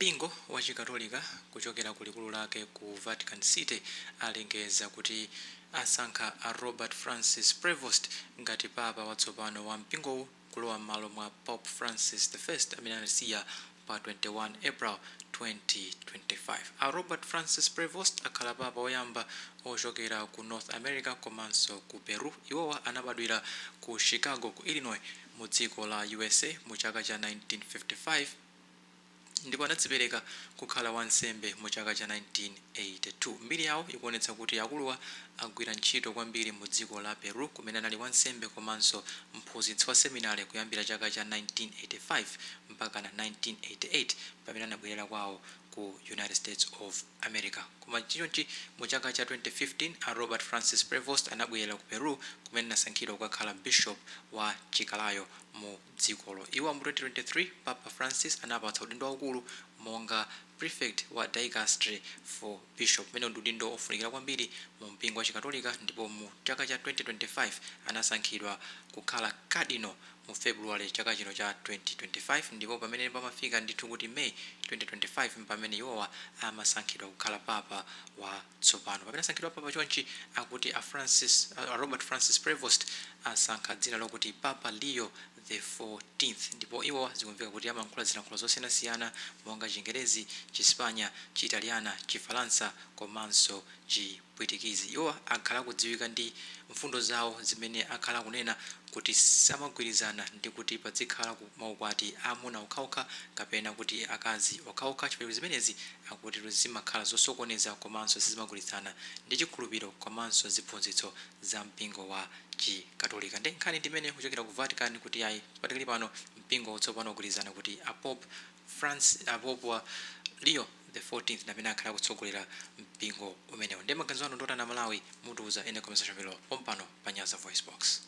Mpingo wa Chikatolika kuchokera ku likulu lake ku Vatican City alengeza kuti asankha a Robert Francis Prevost ngati papa watsopano wa mpingowu, kulowa m'malo mwa Pope Francis I amene anasiya pa 21 April 2025. A Robert Francis Prevost akhala papa woyamba ochokera ku North America komanso ku Peru. Iwowa anabadwira ku Chicago ku Illinois mu dziko la USA mu chaka cha 1955 ndipo anadzipereka kukhala wansembe mu chaka cha 1982. Mbiri yawo ikuonetsa kuti akuluwa agwira ntchito kwambiri mu dziko la Peru, kumene anali wansembe komanso mphunzitsi wa seminary kuyambira chaka cha 1985 mpaka na 1988, pamene anabwerera kwawo ku United States of America. Koma chonchi, mu chaka cha 2015 a Robert Francis Prevost anabwerera ku Peru, kumene anasankhidwa kukakhala bishop wa Chiclayo mu dzikolo. Iwo mu 2023 Papa Francis anapatsa udindo waukulu monga prefect wa Dicastery for Bishop, umene ndi udindo ofunikira kwambiri mu mpingo wa Chikatolika. Ndipo mu chaka cha 2025 anasankhidwa kukhala cardinal mu February chaka chino cha 2025. Ndipo pamene pamafika ndithu kuti May 2025, pamene iwowa amasankhidwa kukhala papa watsopano. Pamene asankhidwa papa chonchi, akuti a Robert Francis Prevost asankha dzina lokuti Papa Leo the 14th. Ndipo iwo zikumveka kuti amalankhula zilankhulo zosiyanasiyana monga Chingerezi, Chispanya, Chiitaliana, Chifalansa komanso Chipwitikizi. Iwo akhala akudziwika ndi mfundo zawo zimene akhala akunena kuti samagwirizana ndi kuti pazikhala maukwati amuna okhaokha kapena kuti akazi okhaokha, chifukwa zimenezi akuti zimakhala zosokoneza komanso sizimagwirizana ndi chikhulupiriro komanso ziphunzitso za mpingo wa Chikatolika. Ndi nkhani ndimene kuchokera ku Vatican kuti ayi, patikali pano mpingo utsopano ugwirizana kuti a Pope France, a Pope wa Leo the 14th namene akhala akutsogolera mpingo umenewo. Ndi maganizo anu ndotani, Malawi? Mutiuza in the comment section below pompano pa Nyasa Voice Box.